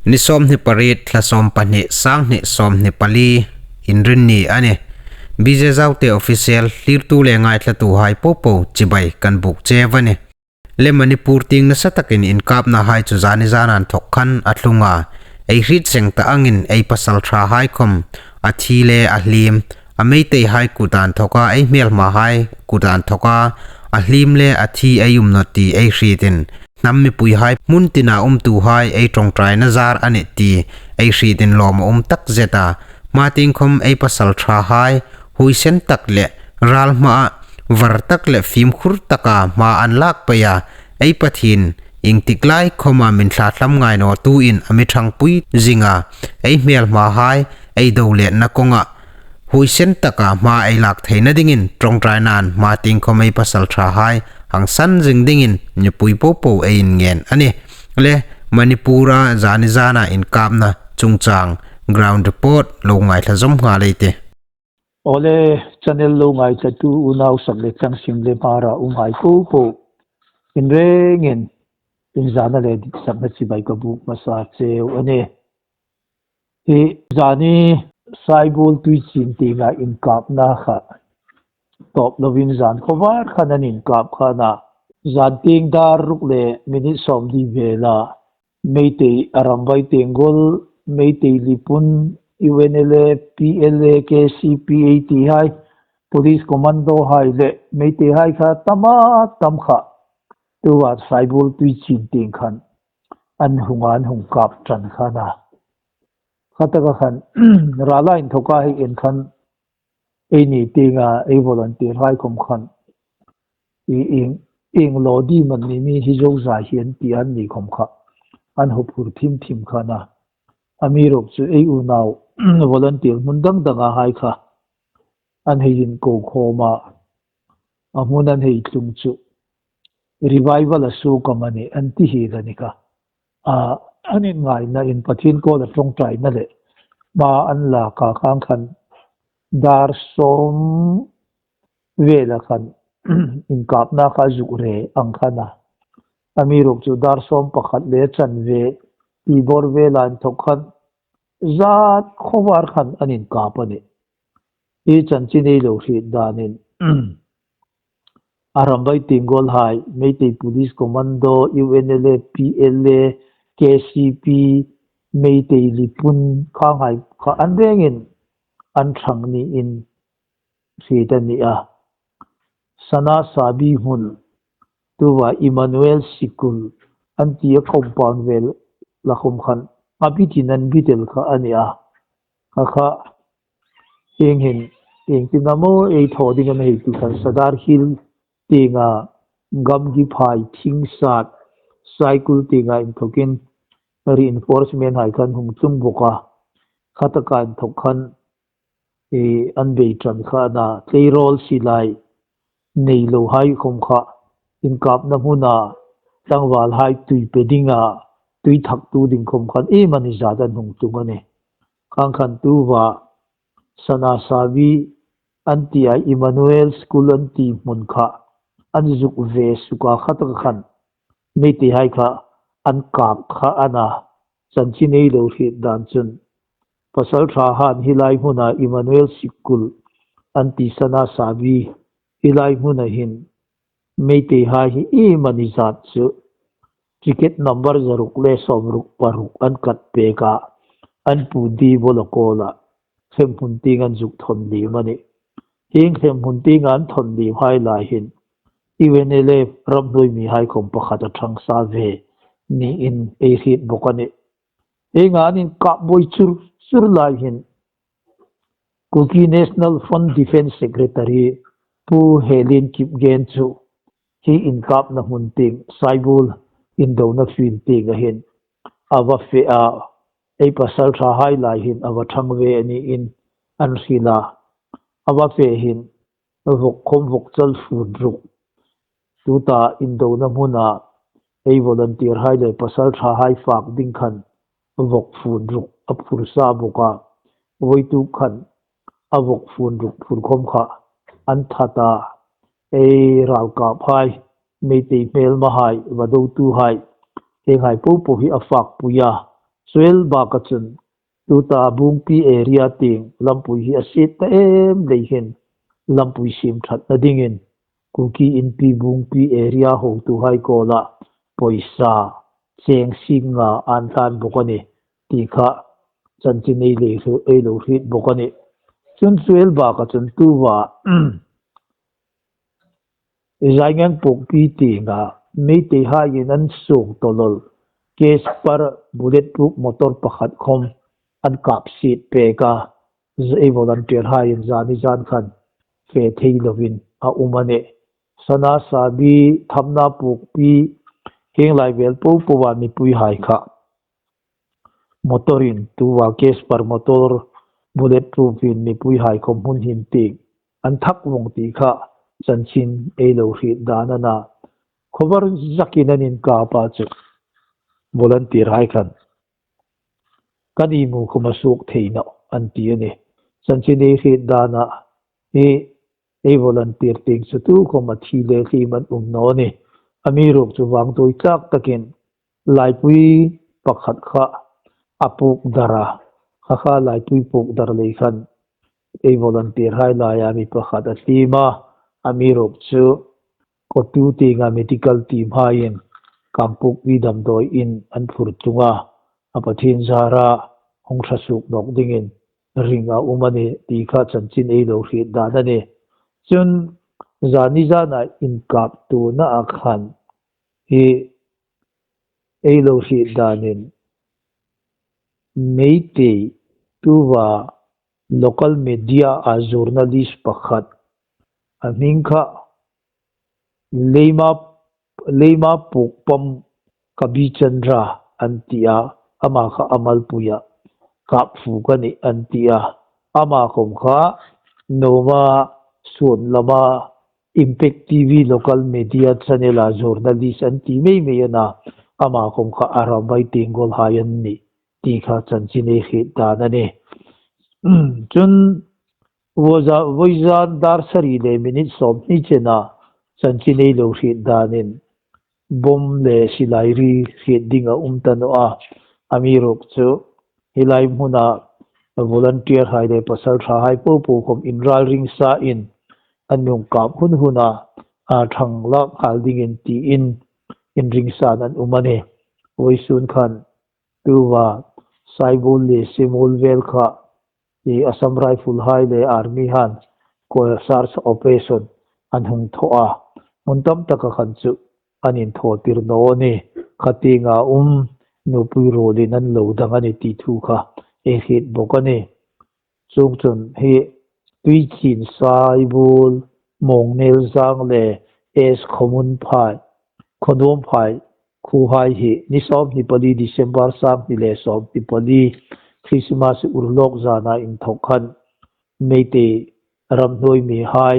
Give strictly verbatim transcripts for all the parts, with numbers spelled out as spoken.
Ni sawmhni pariet, thla sawm pahni, sanghni sawmhni pali, Inrinni a nih. B J Zaute Official thlirtu le ngaithlatuhai popo chibai kan buk cheu a nih. Le Manipur tieng nasa takin inkapnahai chu zani zana inthok khan a tlung a. Ei hriet seng ta angin ei pasalṭhahai khom a thi le a hlim, a Meiteihai kuta inthoka, ei hmelmahai kuta inthoka a hlim le a thi ei um nawh ti ei hrietin, hnam mipuihai hmun tina umtuhai ei ṭawngṭaina zar a nih ti ei hrietin lawm a um takzet a. Hma tieng khom ei pasalṭhahai huoisen tak le ral hmaa var tak le fimkhur taka hma an lak pei a, ei Pathien iengtik lai khoma min thlathlam ngai naw tuin a mi ṭhangpui zing a, ei hmelmahai ei do letna kawnga huoisen taka hma ei lak theina dingin ṭawngṭainain hma tieng khom ei pasalṭhahai hang san zing dingin mipui popo ei inngen a nih. Le Manipura zani zana inkapna chungchang ground report lo ngaithla zawm nghal ei tih. Awle, channel lo ngaithlatu unau sak le tlang, sim le hmara umhai popo, inrengin inzana le ditsakna chibai ka buk hmasa cheu a nih. Hi zani Saibul Tuichin tienga inkapna kha tawp lovin zan khawvar khan an inkap kha a na. Zan tieng dar ruk le minute sawmli vela Meitei Arambai Tenggol, Meitei Lipun, U N L A, P L A, K C P A tihai, Police Commando hai le Meiteihai kha tam a tam kha tuva Saibul Tuichin tieng khan an hung, an hung kap ṭan kha a na. Khataka khan rala inthoka hei en khan eini tienga ei volunteer hai khom khan i ing, ing lo di man ni mi hi zo za hian ti an ni khom kha an huphur thim thim kha a na. Amiruokchu ei unau volunteer hmun dang danga hai kha an hei inko khawm a, a hmun an hei tlung chu revival a suok amanih an ti hi la ni kha. A, an inngaina in Pathien kuoma ṭawngṭaina le hma an laka khang khan dar sawm vela khan inkapna kha zuk re ang kha a na. Amiruokchu dar sawm pakhat le chanve ti bawr vela inthok khan zat khawvar khan an inkap a nih. Hi chanchin ei lo hriet danin Arambai Tenggol hai, Meitei Police Commando, U N L A, P L A, K C P, Meitei Lipun khanghai kha an rengin an ṭhang niin hriet a ni a. Sana Sabi hmun, tuva Emmanuel Sikul an ti a compound vela khom khan a bitin an bitel kha a ni a. Kha kha, hieng hin, hieng tin a maw ei thaw ding a ni hei ti khan Sadar Hill tienga Gamgi phai, Thingsat, Saikul tienga inthokin reinforcement hai khan hung tlung bawk a. Khataka inthok khan i an bei ṭan kha a na. Tleirawl silai nei lo hai khom kha inkapna hmuna tlangval hai tui pe dinga tui thaktu ding khom khan iemani zat an hung tlung a nih. Khang khan tuva Sana Sabi an ti a, Emmanuel School an ti hmun kha an zuk ve suok a, khataka khan Meiteihai kha an kap kha a na. Chanchin ei lo hriet dan chun pasalṭha han hi lai hmuna Emmanuel Sikul an ti Sana Sabi hi lai hmuna hin Meiteihai hi iemani zat chu ticket number zaruk le sawmruk paruk an kat pek a, an pu di bola kawla Hremhmun tieng an zuk thawn liem a nih. Hieng Hremhmun tienga an thawn liem hai lai hin U N L F ramhnuoi mihai khom pakhat a ṭhang sa ve niin ei hriet bawk a nih. Hienga an inkap buoi chur chur lai hin Kuki National Front Defence Secretary Pu Helin Kipgen chu hi inkapna hmun tieng, Saibul indona field tienga hin a va fe a, ei pasalṭha hai lai hin a va ṭhang ve a niin an hril a. A va fe hin vawk khom vawk chal fun ruk, tuta indona hmuna ei volunteer hai le pasalṭha hai fak ding khan vawk fun ruk a phur sa bawk a. Vawituk khan a vawk fun ruk phur khom kha an that a, ei ralkap hai, Meitei hmelma hai, vadotu hai, hieng hai popo hi a fakpui a, Suel baka chun tuta Bungpi area tieng lampui hi a siet ta em lei hin lampui siem ṭhatna dingin Kuki Inpi Bungpi area hotuhai kuoma poisa cheng sing nga an tlan bawk a nih ti kha chanchin ei lo hriet bawk a nih. Chun Suel baka chun tuta Zaingang Pukpi tienga Meiteihaiin an sung tolol Casper bulletproof motor pakhat khom an kap siet pek a, ei volunteer haiin zani zan khan fe thei lovin a um a nih. Sana Sabi, Thamna Pukpi, hieng lai vel po po a mipui hai kha motorin tuta Casper motor bulletproof in mipui hai khom hung hin tieng an thak vong ti kha chanchin ei lo hriet dan a na. Khawvar zakin an inkap a chu volunteer hai khan kan imu khom a suok thei naw an ti a nih. Chanchin ei hriet dan a hi ei volunteer tieng chu tu khom a thi le hlim an um naw a nih. Amiruokchu vangtui tlak takin laipui pakhat kha a puk dar a, kha kha laipui puk dar lei khan ei volunteer hai laia mi pakhat a hlim a, amiruokchu Kotu tienga medical team haiin Kangpokpi damdawiin an phur tung a, a Pathien zara hung ṭha suok nawk dingin ring a um a nih ti kha chanchin ei lo hriet dan a nih. Chun zani zana inkap tuna a khan hi ei lo hriet danin Meitei tuta local media a journalist pakhat, a hming kha Leima, Leima Pukpam Kabichandra an ti a, ama kha a malpuia kap fuk a nih an ti a, ama khom kha Noma Suon lama Impact T V local media channel a journalist an ti mei mei a na, ama khom kha Arambai Tenggol hai an nih ti kha chanchin ei hriet dan a nih. Chun vawizan dar sari le minute sawmhni chena chanchin ei lo hriet danin bomb le silai ri hriet ding a um ta naw a, amiruokchu hi lai hmuna volunteer hai le pasalṭha hai po po khom inralring sain an hung kap hun huna a ṭhang lak nghal dingin tiin inring san an um a nih. Vawisun khan tuta Saibul le Simul vel kha Assam Rifle hai le Army han search operation an hung thaw a, hmun tam taka khan chu an inthaw tir naw a nih. Kha tienga um nupui ruolin an lo dang a nih ti thu kha ei hriet bawk a nih. Chuongchun hi Tuichin, Saibul, Mongnelzang le S Khomun phai, Khonuom phai khuohai hi ni sawmhni pali December sanghni le sawmhni pali Christmas urlawk zana inthawk khan Meitei ramhnuoi mi hai,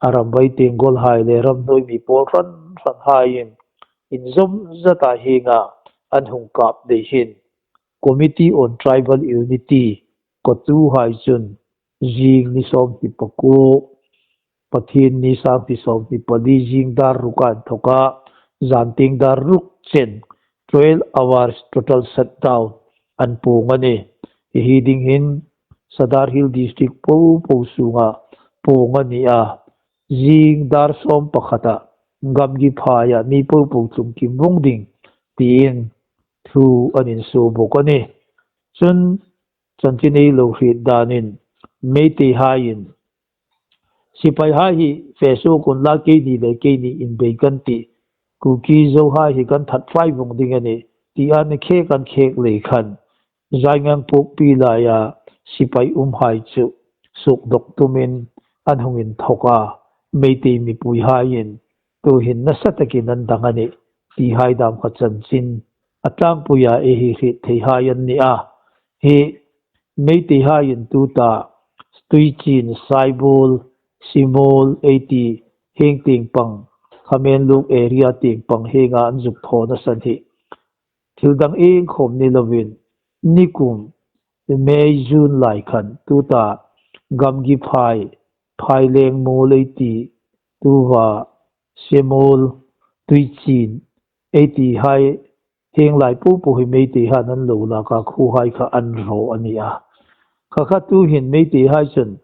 Arambai Tenggol hai le ramhnuoi mi pawl hran hran haiin inzawm zata hienga an hung kap dei hin Committee on Tribal Unity, Kotu hai chun zing ni sawmhni pakuo, Pathienni sanghni sawmhni pali zing dar ruka inthoka zantieng dar ruk chen twelve hours total shutdown an puong a nih. Hi ding hin Sadar Hill District po po sunga puong a ni a, zing dar sawm pakhata gamgi phaia mi po po tlung kim vong ding tiin thu an insuo bawk a nih. Chun chanchin ei lo hriet danin Meitei haiin sipai hai hi fe suok unla, keini le keini inbei kan tih, Kuki Zo hai hi kan that fai vong ding a nih tia an khek an khek lei khan Zaingang Pukpi laia sipai um hai chu suk dawk tumin an hung inthawk a, Meitei mipui haiin tuhin nasa takin an dang a nih ti hai dam kha chanchin a tlangpuia ei hriet thei hai an ni a. Hi Meitei haiin tuta Tuichin, Saibul, Simul ei ti hieng tieng pang, Khamenluk area tieng pang hienga an zuk thaw nasan hi thil dang iengkhom ni lovin nikum May June lai khan tuta gamgi phai, Phaileng Mul ei ti, tuta Simul, Tuichin ei ti hai Hieng lai popo hi Meiteihai'n an lo lak a, khuohai kha an raw a ni a. Kha kha tuhin Meiteihai chun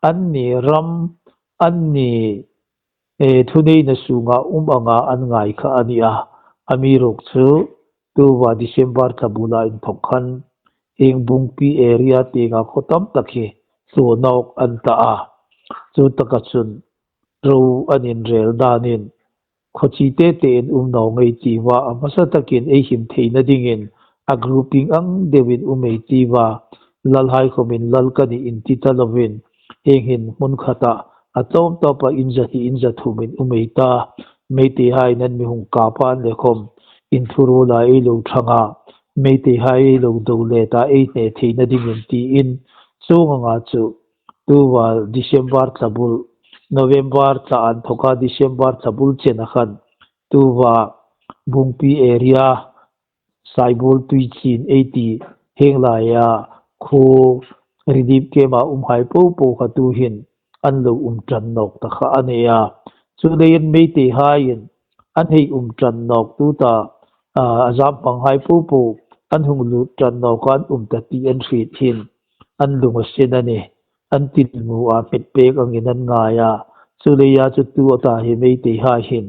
anni ram, anni, eh, thuneina sunga um anga an ngai kha a ni a. Amiruokchu tuta December thla bula inthok khan hieng Bungpi area tienga khaw tam tak hi thluo nawk an ta a. Chu taka chun ro an inrel danin khaw chi te te in um naw ngei ti va a hmasa takin ei him theina dingin a grouping ang deuin um ei ti va, lalhai khawmin lal ka nih inti ta lovin, hieng hin hmun khata a tawp tawpa inza hni inza thumin um ei ta, Meiteihai'n an mi hung kap a, an le khawm inthuruola ei lo thang a, Meiteihai ei lo do let a, ei hne theina dingin tiin chuong anga chu tuta December thla bul, November thla inthoka December thla bul chena khan tuta Bungpi area, Saibul Tuichin ei ti, hieng laia khuo relief camp-a umhai popo kha tuhin an lo um ṭan nawk ta kha a ni a. Chuleiin Meiteihai'n an hei um ṭan nawk tuta, a, a zam hmanghai popo an hung lut ṭan nawk an um ta ti an hriet hin an lung a sen a nih. An thil hmu a hmet pek angin an ngai a. Chuleia chu tuta hi Meiteihai hin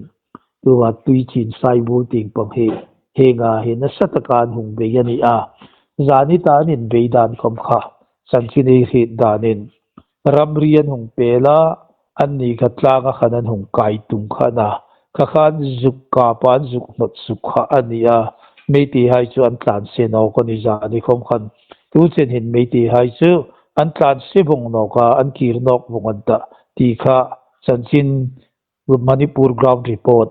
tuta Tuichin Saibul tieng pang hi hienga hi nasa taka an hung bei a ni a. Zani ta an inbei dan khawm kha chanchin ei hriet danin ramri an hung pel a, anni kha tlanga khan an hung kai tung kha a na. Kha khan zuk kapa an zuk hnawt suk kha a ni a. Meiteihai chu an tlanse nawk a ni zani khawm khan. Tu chen hin Meiteihai chu an tlanse vawng nawk a, an kir nawk vawng an ta ti kha chanchin Manipur Ground Report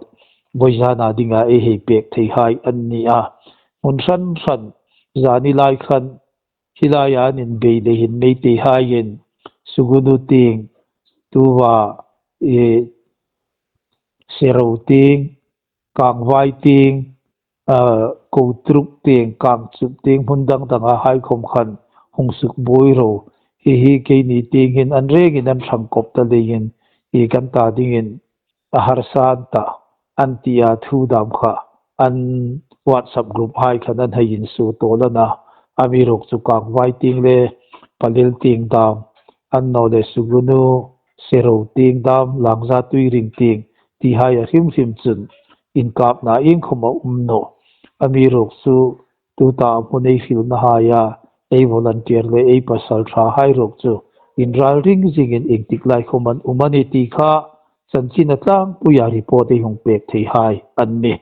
vawizana dinga ei hei pek theihai an ni a. Hmun hran hran zani lai khan hi laia an inbei lei hin Meiteihai'n Sugnu tieng, tuta, eh, Sero tieng, Kangvai tieng, a, Kotruk tieng, Kangchup tieng, hmun dang danga hai khawm khan hung suk buoi ro. Hi hi keini tieng hin an rengin an ṭhang kop ta leiin hi kan ta dingin a harsa an ta an ti a thu dam kha an WhatsApp group hai khan an hei insuo tawl a na. Amiruokchu Kangvai tieng le Palel tieng dam, annawleh Sugnu, Sero tieng dam, Langza Tuiring tieng tihai a hrim hrim chun inkapna iengkhawm a um nawh. Amiruokchu tuta hmun ei hrilna haia ei volunteer le ei pasalṭha hai ruok chu inralring zingin iengtik lai khawm an um a ni ti kha chanchin a tlangpuia report ei hung pek theihai an ni.